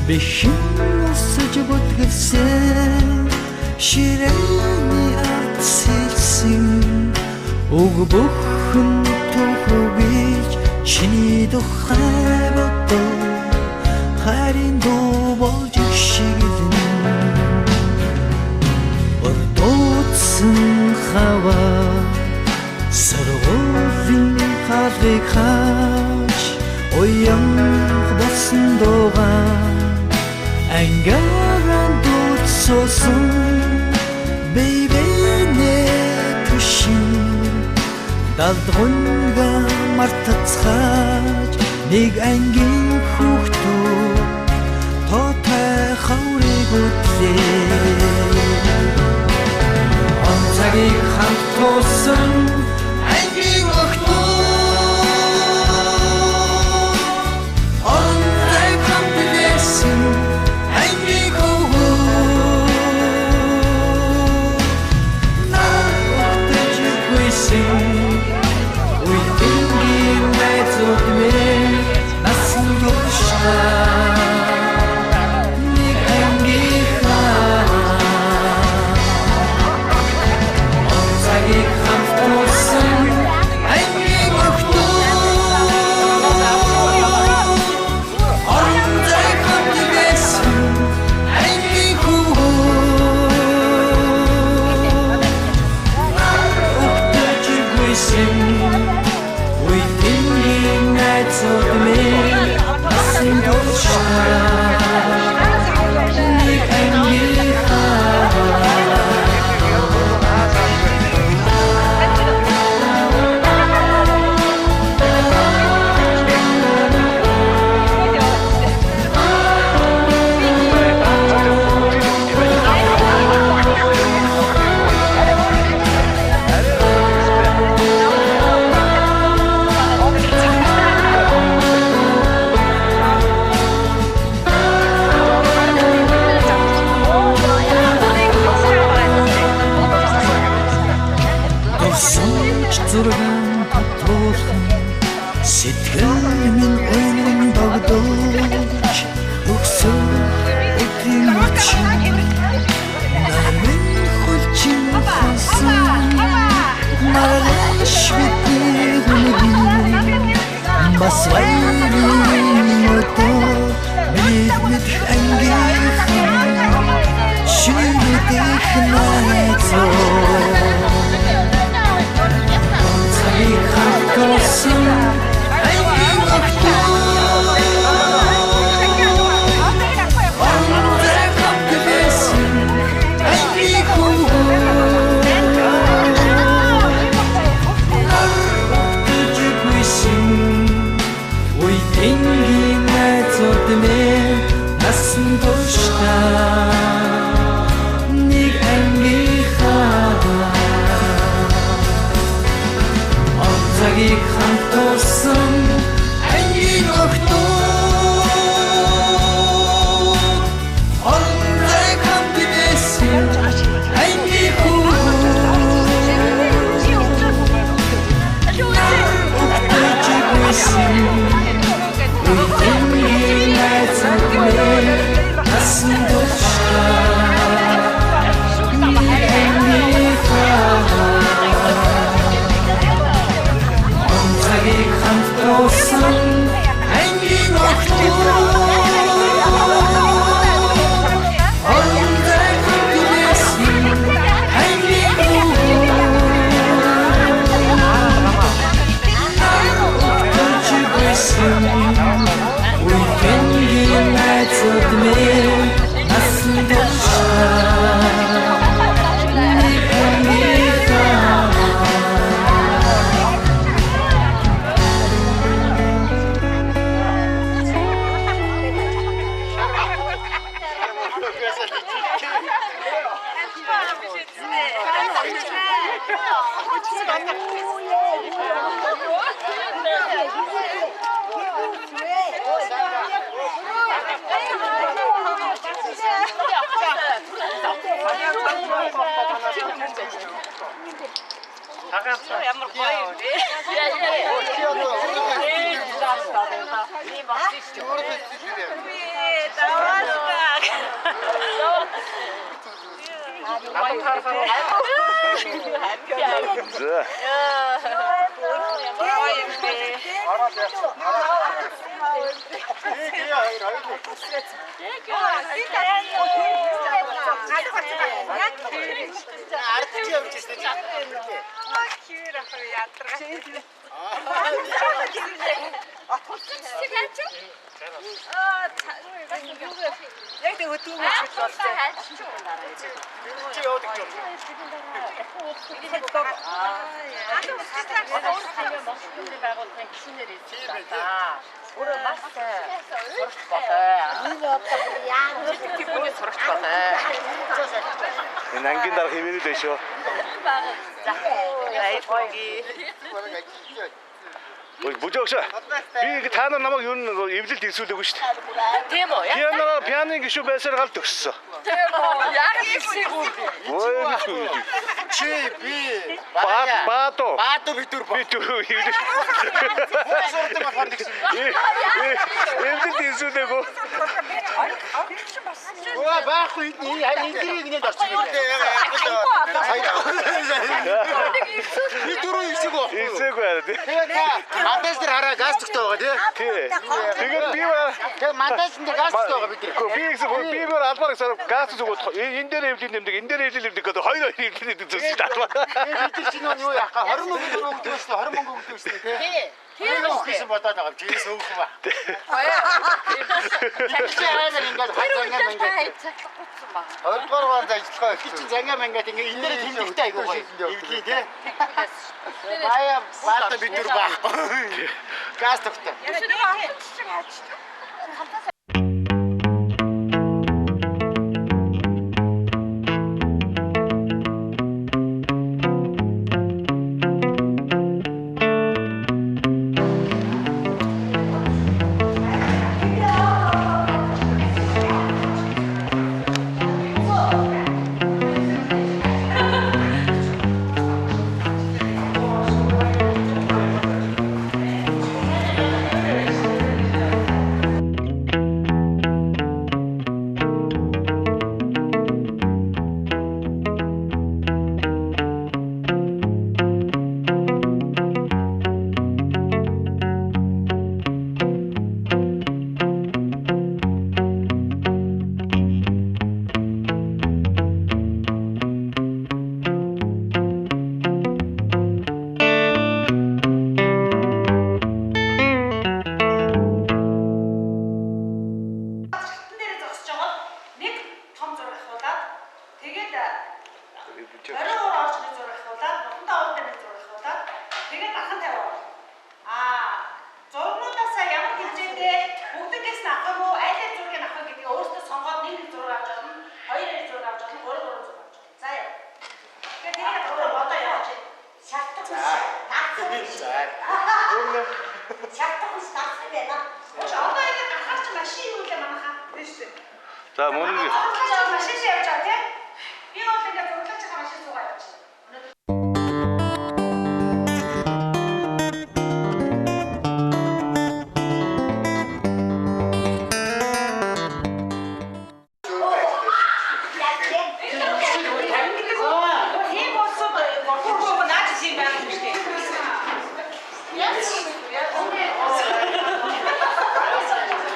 Бэхэн усаж бүтгэлсэн ширээний ард сэлсэн уг бүхэн түүхүүгийж чиний тухай бодоо хайрын дуу болж шиглэн ордоодсон хаваа сургуулийн хаалгыг хааж уян болсон дуугаа Ангааран дуудсан бэйбэнэ түшин далдгунга мартацгааж нэг ангийн хүүхдүүд тоотой хаврыг үтлээ. Он цагийг хамт туулсан ангийн охтууд орон зайг хамт дээсэн ангийн хөвгүүд нар өгтөж үгүйсэн үеийнгийн найзууд минь насан туршдаа нэг ангийнхаа он цагийг хамт туулсан ангийн охтууд орон зайг хамт дээсэн ангийн хөвгүүд нар өгтөж үгүйсэн үеийнгийн найзууд минь насан туршдаа нэг ангийнхаа. Дурсамж зургаан татуулхан сэтгэл минь уйман догдож өгсөн өдрийн мөчийн нармын хөлчин хонсон маргааш бидний үнэгүй бас баярын өдөө миний мэдэх ангийнхан шинэ мэдэх найзууд цагийг хамт туулсан ангийн охтууд орон зайг хамт дээсэн ангийн хөвгүүд нар өгтөж үгүйсэн үеийнгийн найзууд минь насан туршдаа нэг ангийнхаа он цагийг хамт туулсан ангийн охтууд орон зайг хамт дээсэн ангийн хөвгүүд нар өгтөж үгүйсэн үеийнгийн найзууд минь насан туршдаа нэг ангийнхаа он цагийг хамт За. Энэ ангийн дарга хэвээрээ л шүү. Ой бүжөөгш. Би та нар намайг юу нэг эвлэлт ирсүүлээгүй шүү дээ. Тийм үү? Пиано пианын гişүү байсаар гал төгссөн. Тийм үү? Яг ирсээг үү? Ой мэдгүй. Чи би Баадо. Баадо бид түр Би түрүү эвлэлт. сурдаг болохоор нэг юм. Эвлэлт ирсүүлээгүй. Өө байхгүй энэ эднийг нэд орчих юм. Би түрүү ирсэг үү? Ирсээгүй аа тий. Тэгээ та мандаж дээр хараа газ цогтой байгаа тий. Тий. Тэгээд би ба Тэгээ мандаж дээр газ цогтой байгаа бид нар. Гэхдээ би гэсэн би бүр албаар гэсэн газ зүгүүд энэ дээр эвлэл нэмдэг, энэ дээр эвлэл нэмдэг гэдэг хоёр хоёр эвлэл нэмдэг зүс шүү дээ. Тэгээ бид нар чинь юу яах вэ? 20 мөнгө өгдөг шүү дээ. 20 мөнгө өгдөг шүү дээ тий. Тэр өгөх юм бодоод байгаа юм. Чигээс өгөх юм ба. Чи амар ингээд хай зангаа мангаа. 20 дугаар ванд ажиллах байх. Чи зангаа мангаа ингээ энэ дээр тэмдэгтэй айгуу гоё. Эвлий тий. Бая баата бид нар байхгүй. Газ тогтой. Зэрэгтэн дээр зогсож байгаа нэг том зураг авахуулаад тэгээд орой уур орж нэг зураг авахуулаад нутан давуу дээр нэг зураг авахуулаад тэгээд дархан тавиа орно. Аа зургнуудаасаа ямар хэмжээтэй бүгдээс нь авах юм уу аль аль зургийг авах гэдгийг өөрсдөө сонгоод нэг нэг зураг авч болно, хоёр хоёр зураг авч болно, гурав гурав зураг авч болно. За яа. Тэгэхээр тэрийг өөрөө бодоо яваач. Шалтгаан биш. Наацсан биш. Шалтгаан биш наацсан байна. Ууш одоо ингэ гарахаар чи машин юу вэ манайхаа? Тийм шүү дээ. За мөн Зурлаж машин явж байгаа тийм. Би бол ингэ зурлаж байгаа машин суугаа явж байна. Өнөөдөр Тийм болсон гурван наач юм байх юм шүү дээ.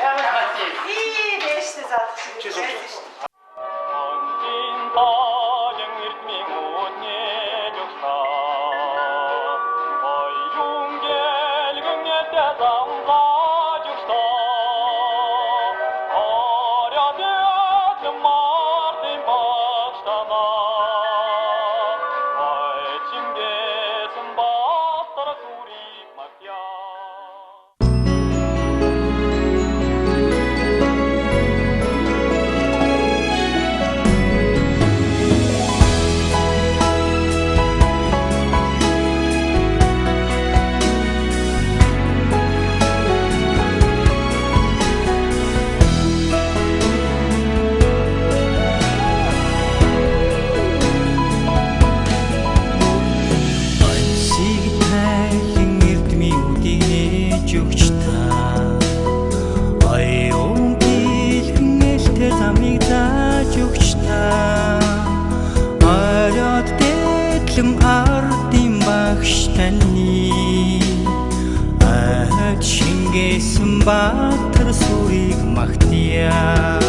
Ямар хатий. Ий бэштэй заадах шиг. чи сууч. Thank Баатар сүрийг магтъя.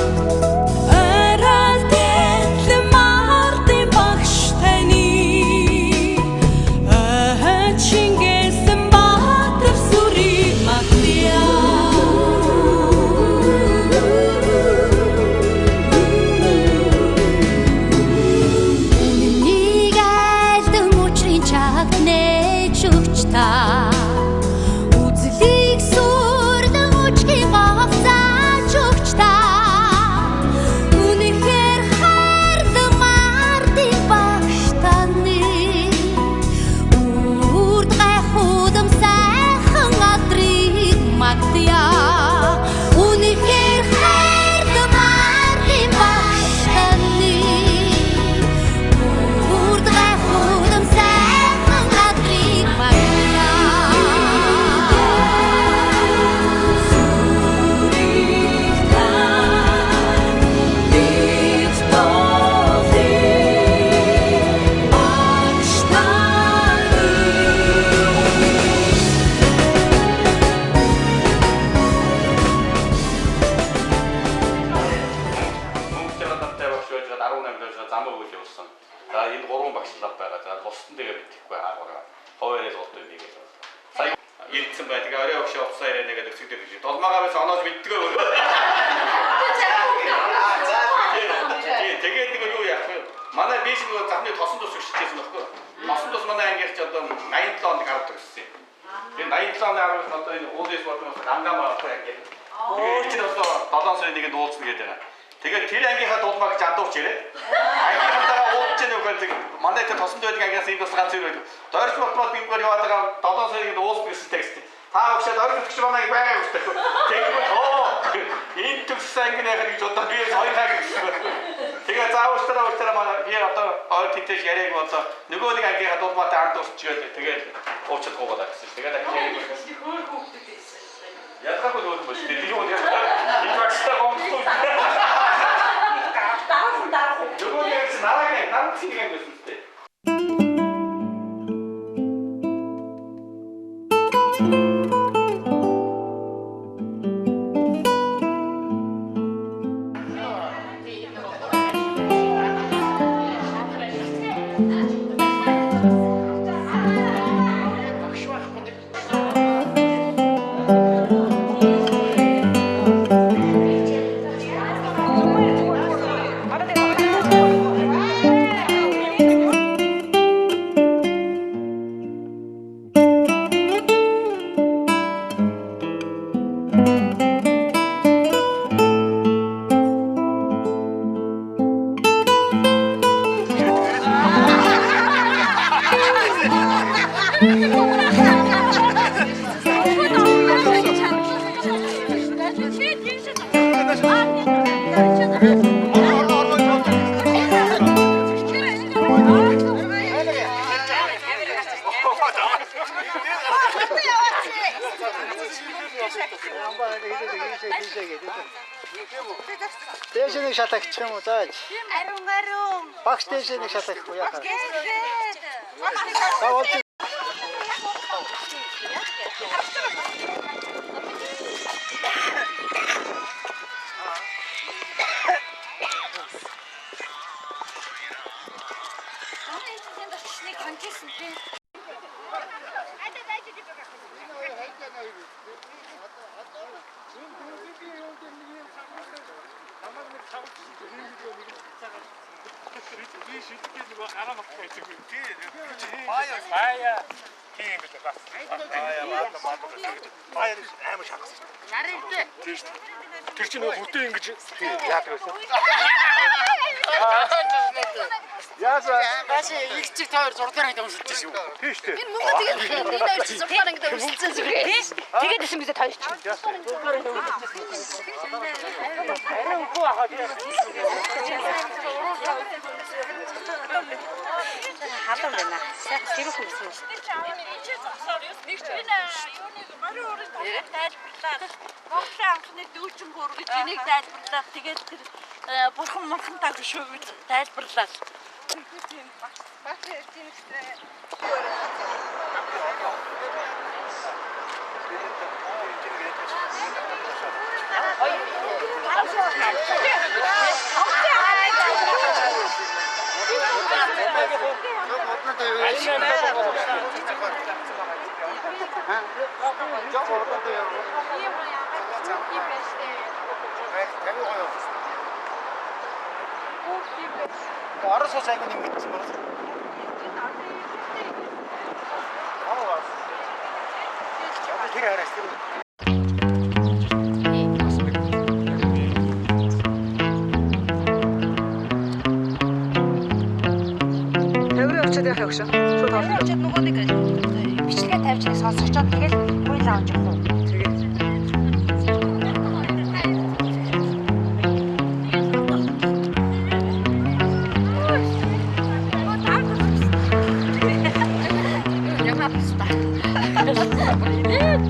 Дээш нэг шат агчих юм уу зааж? Ариун ариун. Багш дээш нэг шат агихгүй яхаа. За болж. Тэр чинь нөгөө бүтэн ингэж яадаг байсан. Яасан? Бааши их чиг та хоёр 6 дугаар ангид уншилж шүү. Тийм шүү дээ. Энэ мөнгө тэгээд энэ хоёр чинь 6 дугаар ангид уншилсан зүг. Тэгээд исэн бизээ хоёр чинь. Арай үгүй ахаа тийм. Халуун байна. Сайхан сэрүүхэн байсан юм. Монголын анхны дүүжин гүр гэж энийг тайлбарлаад тэгээд тэр бурхан мурхантай шүү гэж тайлбарлаад. Орос ус айгуу нэмэгдсэн байна. Тэр хараас тэр. Төврөө очиод яах вэ? Шууд Төврөө очиод нөгөө нэг бичлэгээ тавьж нэг сонсгочоод тэгэл хууль авч явах уу? Тэгээ.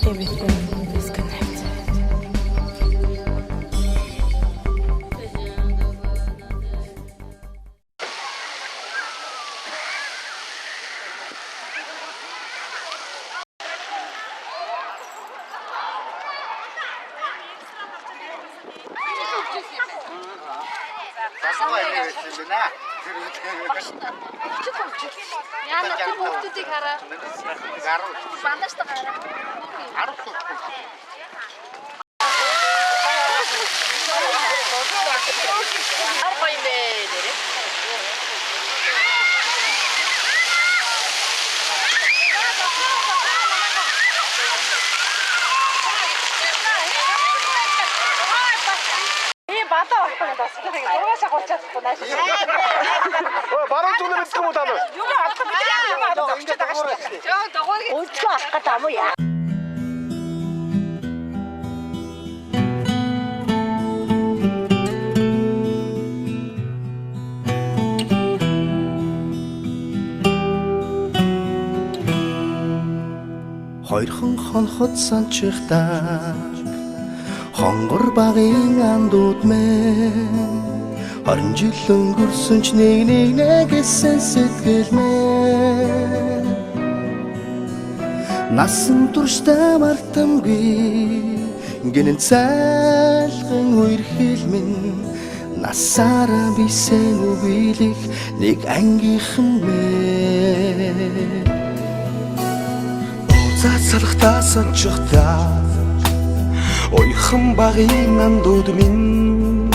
Everything is connected. Яна тэр хүүхдүүдийг хараа. Банааштай гараа. Ар гоё юм бэ нэрээ. Би бадаа болохгүй бас тэр зургаас агуулчихсан нааш. Баруун зүгнээ мэддэг юм уу та нар? Юм авах би юм авах зогсчиход байгаа шүү дээ. Жоо дугуйг Өлзгөө авах гэдэг юм уу яа? Хоёрхан хонхот санчихдаг. Хонгор багын андууд мэн 20 жил өнгөрсөн ч нэг нэг нэгсэн сэтгэл мэн насан туршдаа мартамгүй гинэн цайлган үерхэл минь насаараа бисэн үгүйлэх нэг ангийнхан мэн Уцаа салхтаа сончихтаа уяхан багын андууд минь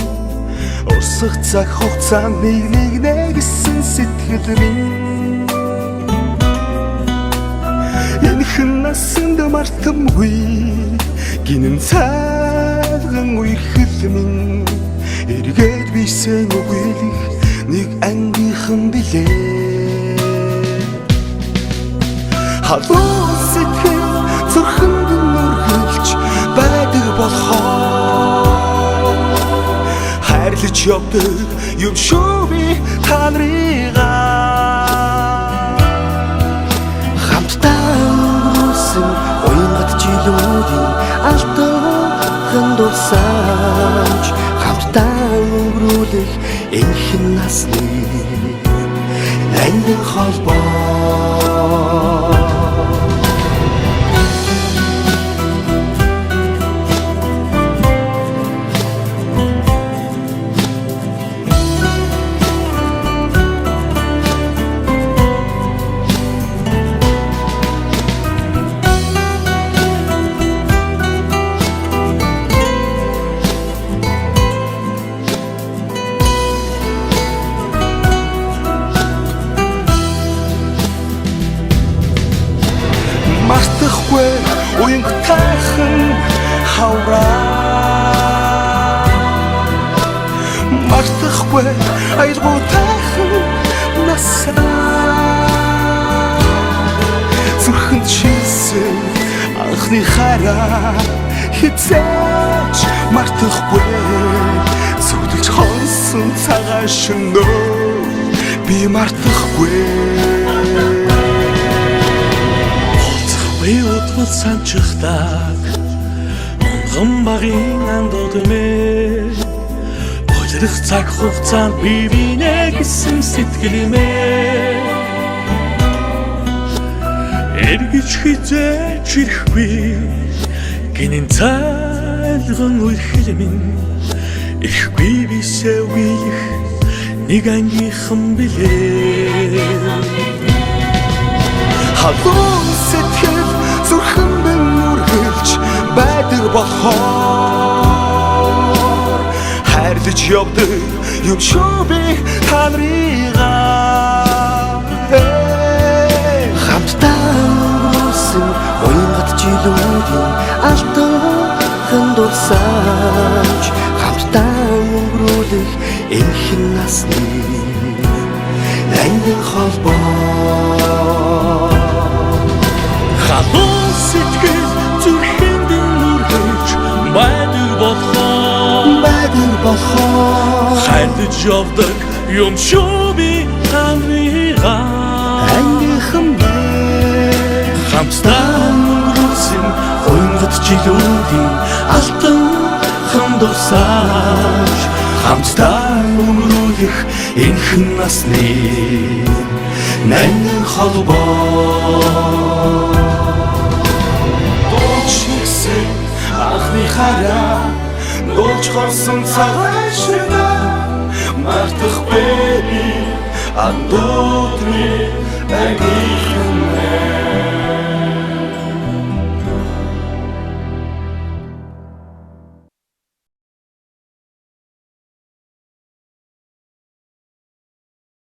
урсах цаг хугацаа нэг нэг нэгсэн сэтгэл минь энхэн насанд мартамгүй гинэн цайлган үерхэл минь эргээд бисэн үгүйлэх нэг ангийнхан билээ. Халуун сэтгэл зүрхэнд нүргэлж байдаг болохоор хайрлаж явдаг юм шүү би та нарыгаа. Хамтдаа өнгөрүүлсэн уянгат жилүүдийн алтан дурсамж хамтдаа өнгөрүүлэх энхэн насны нандин холбоо. Мартахгүй уянгатайхан хавраа мартахгүй аялгуутайхан насаа зүрхэнд шилсэн анхны хайраа хизээч мартахгүй зүудэлж хонсон цагаан шөнөө би мартахгүй. Би удвал санчихдаг онгон багын андууд мэ улирах цаг хугацаанд би бинэ гэсэн сэтгэл мэ эргэж хизээч ирэхгүй гинэн цайлган үерхэл минь ирэхгүй бисээ үгүйлэх нэг ангийнхан билээ. Халуун сэтгэл зүрхэнд нүргэлж байдаг болохоор хайрлаж явдаг юм шүү би та нарыгаа. Хамтдаа өнгөрүүлсэн уянгат жилүүдийн алтан дурсамж хамтдаа өнгөрүүлэх энхэн насны нандин холбоо. Халуун сэтгэл зүрхэнд нүргэлж байдаг болохоор хайрлаж явдаг юм шүү би та нарыгаа. Ангийнхан мэ Хамтдаа өнгөрүүлсэн уянгат жилүүдийн алтан дурсамж хамтдаа өнгөрүүлэх энхэн насны нандин холбоо. Дууч нэгсэн анхны хараа дууч хорсон цагаан шөнөө мартахгүй би андууд минь ангийнхан